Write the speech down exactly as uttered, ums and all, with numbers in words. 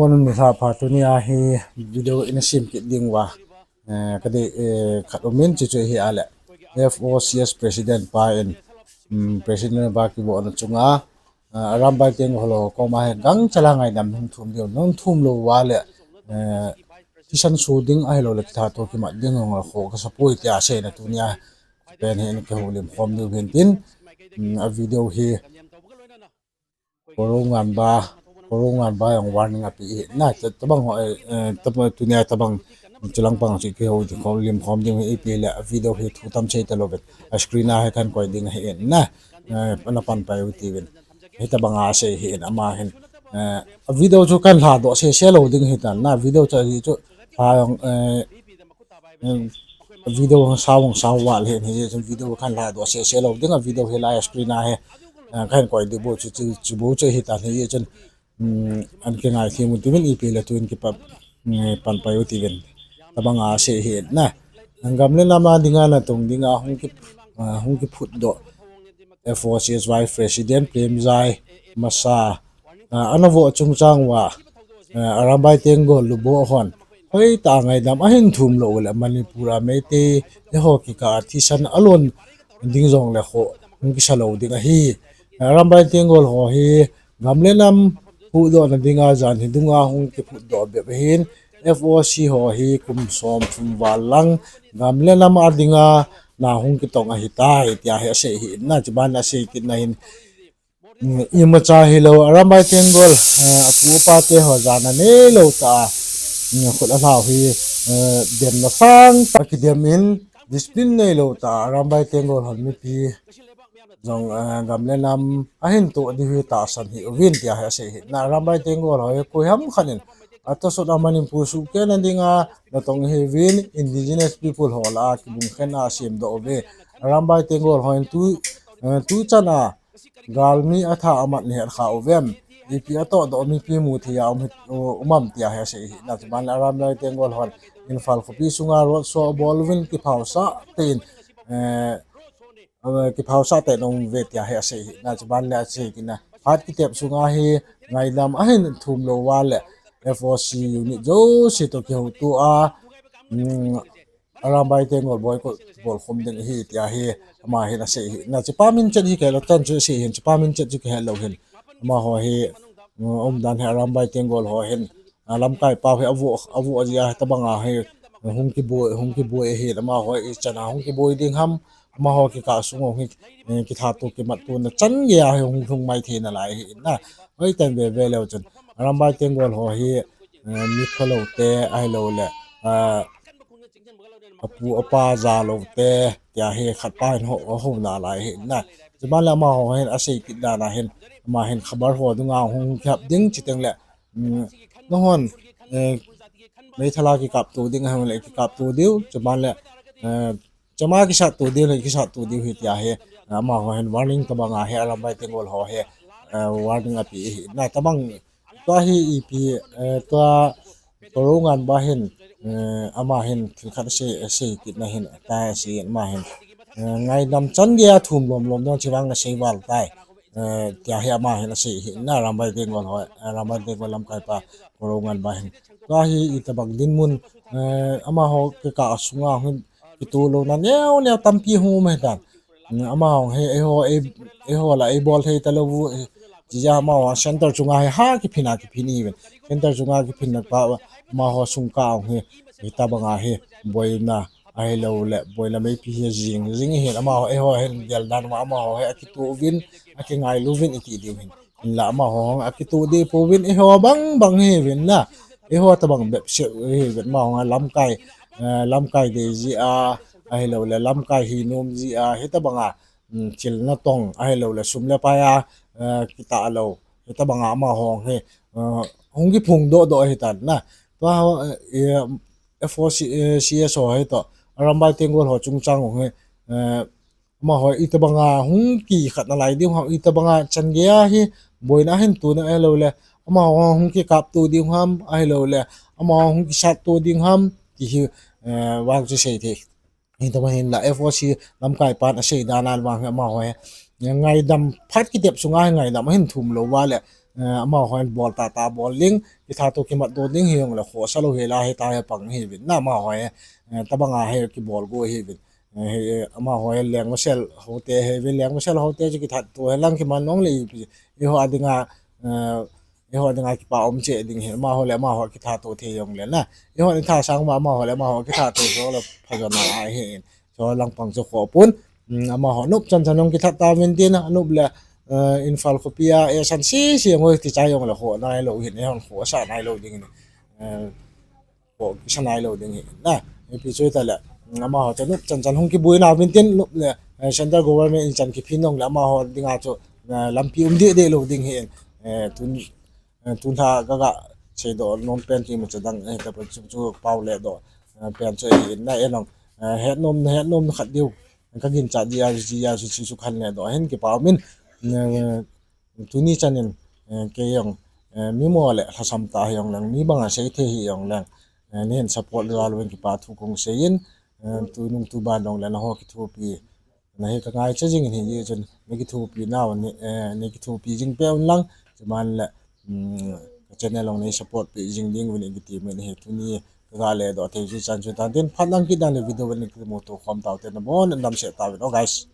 Pon ni sa pha, tunia hi video ina sem kit ding uva, eh, ka dei, eh, khat umin, chuchu hi a le F O C S president pa in, um, president pa kibohna chunga, eh, Arambai Tenggol ho koma hi gangchal a ngaidam hung thum diu, hung thum lou uva le, eh, thisan su ding ahilou le kithat to kimat ding hung la kho kasa poi tia seina tunia pen hi in kihoulim khom diu hin tin, um, a video hi Korounganba, Korounganba jong warning ape hi na, ta-, tabang ho, eh, eh, taba-, tunia tabang chulang pang chu kihou di khom lim khom ding hi ipi le, a video hi thu tam sei talou vet. A screen a hi kan koi ding hi na, eh, ana pan pai u tivin. Hi tabang a sei hi in ama hin, eh, a video chu kan lha doh sese lou ding hi tan na, video chu hi chu lha jong, eh, um, video hung sao, hung sao val hi, hi chun video kan lha doh sese lou ding, a video hi lai screen a hi, uh, kan koi di bou chu, chu, chu bou chu hi tan hi chun, um, an kingai thim u tivin ipi le tuin kipan, um, pan pai u tivin. Tabang a sei hi na. Gam le nam a dinga natong dinga hung ki, uh, hung kiphut doh F O C S Vice President Premjai Masa, ah, ana voh chungchang uva, ah, Arambai Tenggol lubuh hon hoitah a ngaidam ahin thum lou le Manipur a Meitei ho kikah a thisan alon ding jong le kho hung kisa lou ding ahi. Arambai Tenggol ho hi gam le nam huhdohna dinga jan hi dunga hung kiphut doh bep ahin, F O C ho hi kum som thum val lang gam le nam a dinga na hung kitong ahitai tia hi asei hi na, chuban asei kit na hin, mm, imacha hilou, Arambai Tenggol, eh, apu apa te ho jana neilou tah a, mm, khut alhau hi, eh, demna sangtah a kidem in, discipline neilou tah a Arambai Tenggol hon mipi jong, eh, gam le nam ahin toh diu hi tahsan hi uvin tia hi asei hi na, Arambai Tenggol ho hi koi ham khat in atosot a Manipur suhkehna dinga natong hiuvin, indigenous people ho lah a kibung khen a asem doh uve. Arambai Tenggol ho hin tu, eh, tu chan a galmi atha amat ni het kha uvem, ipi atoh doh mipi mu thei a um hi, um am tia hi asei hi na, chuban le Arambai Tenggol hon Imphal khopi sunga road show abol uvin kiphaosah tah in, eh, eh, kiphaosah tah in um uve tia hi asei hi na, chuban le asei kit na phat kitep sunga hi ngaidam ahin thum lou uva le F O C unit jouse toh kihouto a, mm, Arambai Tenggol boycott bol khum ding ahi tia hi ama hin asei hi na, chupa min chet hi kei lo tan chu asei hin, chupa min chet chu kihe lou hin, amaho hi, mm, umdan hi Arambai Tenggol ho hin, a, lamkai pau hi avoh, avoh jia tabang a hi hung kiboi, hung kiboi ahi, amaho ichan a hung kiboi ding ham, amaho kikah sung hung hi, eh, kithat to kimat to na chan gei a hi hung lhung mai thei nalai hi na. Hoitah in ve ve leu chun Arambai Tenggol ho hi, eh, mi phalou te ahilou le, eh, apu apa jalou te tia hi khat pa hin ho, ho nalai hi na. Chuban le amaho hin asei kit dan a hin, ama hin khabar ho dunga hung kihap ding chuteng le, mm, nahon, eh, meithal a kikap to ding ahung le kikap to diu, chuban le, eh, chama kisat to diu le kisat to diu hi tia hi, amaho hin warning tabang a hi Arambai Tenggol ho hi, eh, warning ape hi na, tabang tua hi ipi, eh, tua Korounganba hin, eh, ama hin thil khat asei, asei kit na hin, ata asei ama hin, eh, ngaidam chan gei a thum lom lom ding chu vang nasei val tai, eh, tia hi ama hin asei hi na, Arambai Tenggol ho, eh, Arambai Tenggol lamkai pa Korounganba hin. Tua hi itabang dinmun, eh, amaho kikah sunga hin kitoh louna neo neo tampi hung um ahitan. Mm, amaho hi eiho, ei, eiho lah a eibol thei talou u, eh, chujeh a amaho center chunga hi ha kiphin a kiphin iven. Center chunga kiphin na pa, amaho sungkah a hung hi, hitabang a hi boina ahilou le boina meipi hi jing, jing hin amaho, eiho hin gel dan uva amaho hi akitoh uvin, akingailu uvin iti diu hin. Hinla amaho hung akitoh deh pouvin, eiho bang bang hiuvin la. Eiho tabang bep seh hiuvin, amaho hung lamkai, eh, lamkai dei jeh a, ahilou le lamkai hi nom jeh a, hitabang a, mm, thil natong, ahilou le sum le pai a, eh, kitah lou. Hitabang a amaho hi, eh, hung kiphong doh doh ahitan na. Tua ho, eh, F O C, eh, C S ho hi toh, Arambai Tenggol ho chungchang ho hi, eh, amaho itabang a hung kikhat nalai diu ham, itabang a chan gei a hi boina ahin to na ahilou le, amaho hung kikap to diu ham, ahilou le, amaho hung kisat to diu ham, ti hi, eh, vang chu sei thei. Hitabang hin la F O C lamkai pan asei dan a vang hi amaho hi ngaidam phat kitep sunga hi ngaidam ahin thum lou uva le, Eh, amaho hin bol tah tah bol ding, kithat to kimat to ding hijongle khohsa lou hela hita hi pang hiuvin na, amaho hi, eh, tobanga hi kibol go hiuvin. Eh, hi, eh, amaho hi Lengmasel hote hiuvin, Lengmasel hote chu kithat to hilang kiman nongle ipi, eiho dinga, eh, eiho dinga kipa um cheh ding hi, amaho le amaho kithat to thei jongle na. Eiho ithat sang ma amaho le amaho kithat to jongle pha jo na ahi in. Chu langpang chu khoh pon. Hmm, amaho nop chan chan hung kithat tauvin tin, anop le, eh, Imphal khopi a, eh, san sese ngoi ti chai jongle khoh nailou hin, eihon khohsa nailou ding in. Eh, khoh kisa nailou ding hi na. Ipi chu tale, amaho chu nop chan chan hung kibui nauvin tin, nop le, eh, central government in chan kiphin jongle amaho dinga chu, eh, lampi um deh deh lou ding hi. Eh, tun, eh, tun lha kaga seidoh nom pen chu imacha dang, eh, tapa chu, chu pao ledoh, eh, pen chu ahi in na, eh, nong, eh, het nom, het nom khat diu, kaginchat dia, jia, chu, chu, chu kahin ledoh hin kipa um in, eh, tuni chan in, eh, kei jong, eh, mi mo le lhasam tah hijongleng, mi banga sei thei hijongleng, eh, neihin support jal uvin kipa thu kahung sei in, eh, tunung tuban jongle naho kithopi, nahi kangaicha jing in hijeh chun, nei kithopi nau, nei, eh, nei kithopi jing peh un lang, chuban le, um, ka channel jong nei support peh jing ding uvin kiti min ahi. Tuni kaga ledoh thei chu chan chu tan tin, phat lang kit dan le video vel nei kimuto khom taute, nabon un damsel tauvin o guys.